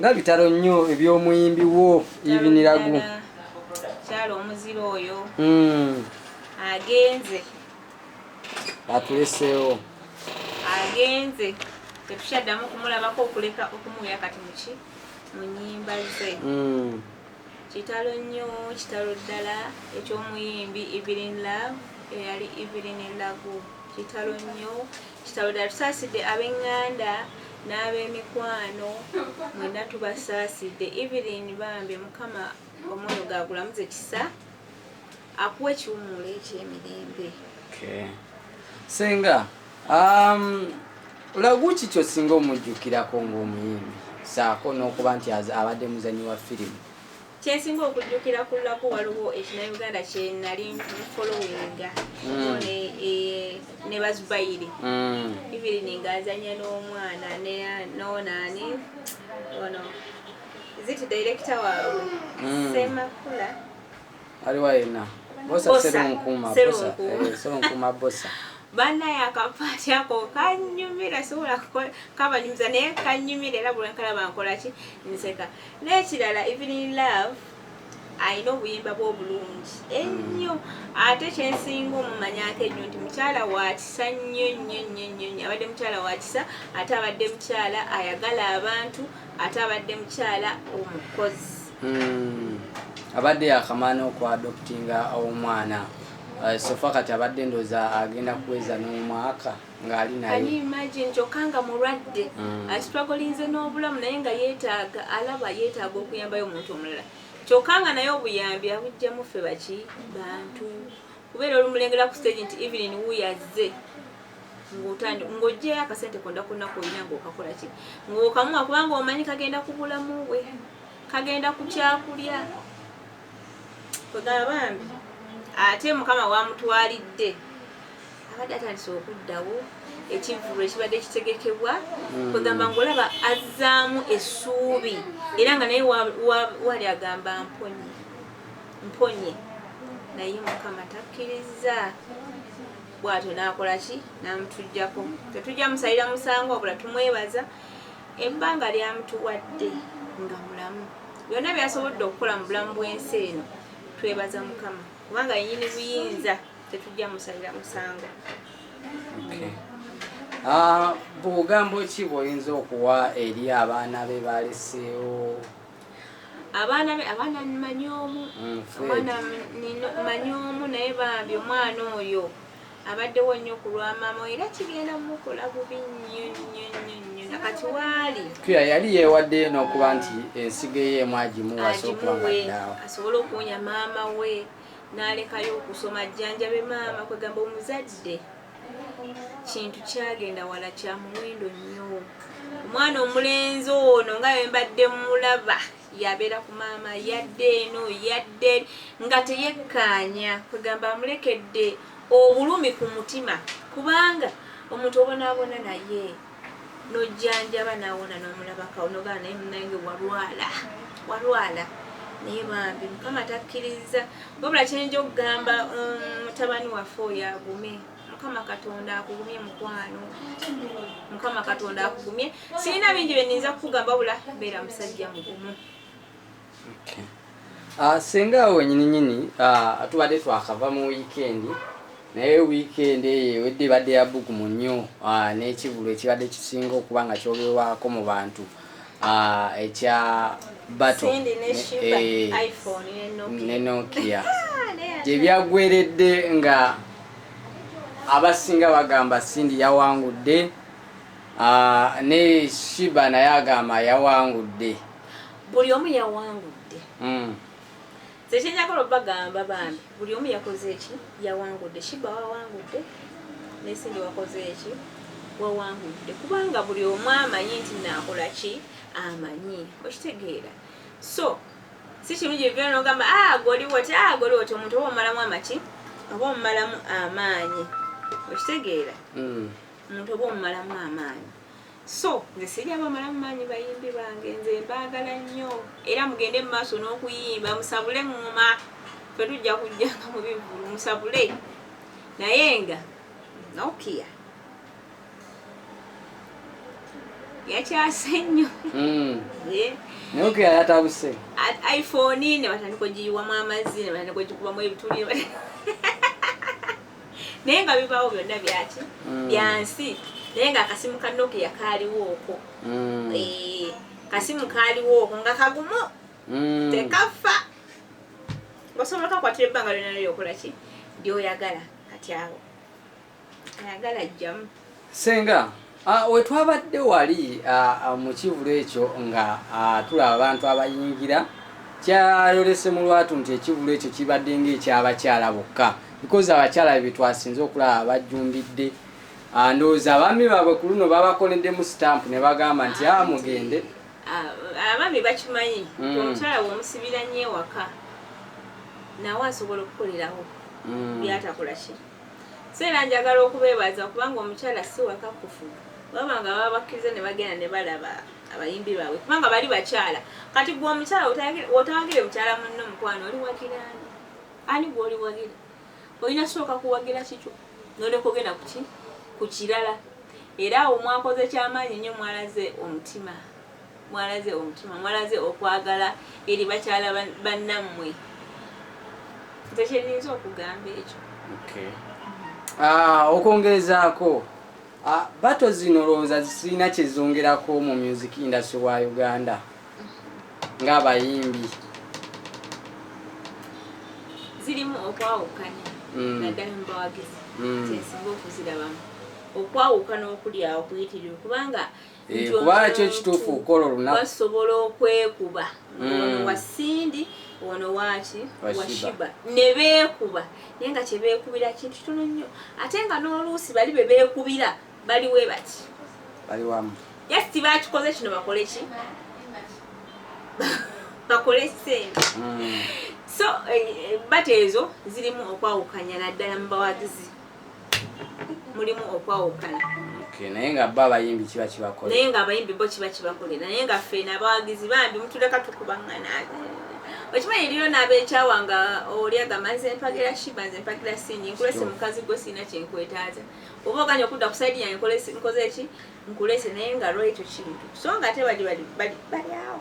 Nga bitalo nnyo eby'omuyimbi wo Evelyn Lagu. Kyalo omuzira oyo. Agenze. Atuleseewo. Agenze. Tetukyaddamu kumulabako okuleka okumuwulira kati muki mu nnyimba ze. Kitalo nnyo, kitalo ddala eky'omuyimbi Evelyn Love eyali Evelyn Lagu. Kitalo nnyo, kitalo ddala. Tusaasidde ab'eŋŋanda n'ab'emikwano mwenna tubasaasidde. Evelyn bambi Mukama omwoyo gagulamuze kisa akuwa ekiwummulo eky'emirembe. Okay. Senga, Lagu ki ky'osinga omujjukirako ng'omuyimbi saako n'okuba nti abadde muzannyi wa firimu? Kyensinga okujjukira ku Lagu waliwo ekinnayuganda kye nali nfollowinga ne Bazubayiri. Evelyn ng'azannya n'omwana n'onaani ono is it director waabwe Semakula aliwa yenna Bosa Serunkuma Bosa Serunkuma Bosa. Bannaye akapaati ako kanyumira, sobola kabanyumiza naye kanyumira era buli nkalaba nkola ki nseka. N'ekirala Evelyn Love alina obuyimba bw'obulungi ennyo, ate kyensinga omumanyako ennyo nti mukyala wa kisa nnyo nnyo nnyo nnyo nnyo. Abadde mukyala wa kisa, ate abadde mukyala ayagala abantu, ate abadde mukyala omukozi. Abadde yakamala n'okuadoptinga omwana. So far kati abadde ndowooza agenda kuweza n'omwaka ng'ali naye. Can you imagine, kyokka nga mulwadde, astrugglinze n'obulamu naye nga yeetaaga, alaba yeetaaga okuyambayo omuntu omulala, kyokka nga naye obuyambi abugyamu ffe baki bantu. Kubeera olumulengera ku stage nti Evelyn wuuyo azze, ng'oggyeyo akasente konna konna k'olina ng'okakola ki ng'okamuwa, kubanga omanyi kagenda ku bulamu bwe, kagenda ku kyakulya. Kwegamba bambi ate Mukama wamutwalidde abadde atandise okuddawo ekivvulu ekibadde kitegekebwa, kwegamba ng'olaba azzaamu essuubi era nga naye wali agamba mponye mponye, naye Mukama takkiriza, bw'atyo n'akola ki n'amutuggyako. Tetujja musalira musango, wabula tumwebaza ebbanga lyamutuwadde nga mulamu, byonna byasobodde okukola mu bulamu bw'ensi eno. Twebaza Mukama kubanga yennyini buyinza, tetujja musalira musango. Bugambo ki bw'oyinza okuwa eri abaana be baleseewo? Abaana be, abaana manyi omu, omwana manyi omu, naye bambi omwana oyo abaddewo nnyo ku lwa maama, era kigenda mukola bubi nnyo nnyo nnyo nnyo nakati waali. Yali yeewaddeyo n'okuba nti ensigo ye emu agimuwa agimuwe asobole okuwonya maama we, n'alekayo okusoma ajjanjabe maama. Kwegamba omuzadde kintu kyagenda wala, kya muwendo nnyo. Omwana omulenzi ono nga bwe mbadde mulaba yabeera ku maama, yadde eno yadde nga teyekkaanya, kwegamba amulekedde obulumi ku mutima, kubanga omuntu obonaabona naye nojjanjaba nawona n'omulabakawo nogamba naye munange walwala walwala, naye bambi Mukama takkiriza. Wabula kyenja okugamba mutabani waffe oyo agume, Mukama Katonda akugumye mukwano, Mukama Katonda akugumye. Sirina bingi bye nninza kukugamba, wabula beera musajja mugumu. Senga awo wenyininyini tubadde twakava mu wiikendi, naye wiikendi eyo ewedde ebadde ya bugumu nnyo n'ekivulu ekibadde kisinga okuba nga kyogerwako mu bantu ekya battle ne Nokia gye byaggweredde nga abasinga bagamba Cindy yawangudde, ne Sheebah naye agamba yawangudde. Buli omu yawangudde. Nze kyenjagala obagamba bambi, buli omu yakoze eki yawangudde. Sheebah wawangudde ne Cindy wakoze eki wawangudde, kubanga buli omu amanyi nti naakola ki, amanyi okitegeera. So si kirungi bivira nogamba goli woti, goli woti. Omuntu oba omumalamu amaki, oba omumalamu amaanyi, okitegeera? Omuntu oba omumalamu amaanyi. So nze sijja bamalamu maanyi bayimbi bange, nze mbaagala nnyo, era mugende mu maaso n'okuyimba, musabule ŋŋoma, ffe tujja kujjanga mu bivvulu musabule, naye nga Nokia. Yakyase nnyo. Nokia yatabuse. iPhone ne batandika ogiyiwamu amazzi, ne batandika ogikubamu ebituli, naye nga bibaawo byonna byaki? Byansi. Naye nga akasimu ka Nokia kaaliwo okwo. Kasimu kaaliwo okwo nga kagumu, tekafa, osobola kakwatira ebbanga lyonna lyokola ki lyoyagala. Kati awo ayagala ajjamu. Senga, wetwabadde wali mu kivulu ekyo nga tulaba abantu abayingira, kyayolese mu lwatu nti ekivulu ekyo kibadde ng'ekyabakyala bokka, because abakyala be twasinze okulaba bajjumbidde. Ndowooza abaami baabwe ku luno babakoleddemu stamp ne bagamba nti a mugende. Abaami bakimanyi. Omukyala bw'omusibira nnyo ewaka, nawe asobola okukolerawo byatakola ki. So era njagala okubeebaza kubanga omukyala si waka kufuga, baba nga baba bakkiriza ne bagenda ne balaba abayimbi baabwe, kubanga bali bakyala. Kati gwe omukyala otawagire mukyala munno, mukwano, oli wagira ani? Ani gw'oliwagira? Olina sooka kuwagira kikyo, noleka ogenda kuki ku kirala. Era awo mwakoze kyamaanyi nnyo, mwalaze omutima, mwalaze omutima, mwalaze okwagala eri bakyala bannammwe. Nze kyenyinza okugamba ekyo. Okay. Okwongerezaako, battle zino olowooza zirina kyezongerako mu music industry wa Uganda ng'abayimbi? Zirimu okwawukanya, naddala mu bawagizi. Kyensinga okuzirabamu okwawukana okuli awo kuyitirivu, kubanga Eh, nti kuba kyo omuntu kituufu okukola olunaku. Basobola okwekuba, ono wa Cindy, ono waki, Wa wa Shiba. Shiba, ne beekuba, naye nga kyebeekubira kintu kitono nnyo, ate nga n'oluusi bali be beekubira baliwe bati. Bali wamu. Just bakikoze kino bakole ki? Bakole sente. So battle ezo zirimu okwawukanya, naddala mu bawagizi mulimu okwawukana. Okay, naye nga bo abayimbi kiba kibakola. Naye nga abayimbi bo kiba kibakolera, naye nga ffe n'abawagizi bambi mutuleka tukubaŋŋana. Okimanyi eriyo n'abeekyawa nga oli agamba, "Nze mpagira Shiba, nze mpagira Cindy, nkulese." Sure. Mukazi gwe sirina kyenkwetaaza, oba oganye okudda ku side yange, nkoze ki? Nkulese. Naye nga lwekyo kintu, so nga ate bali bali bali bali awo.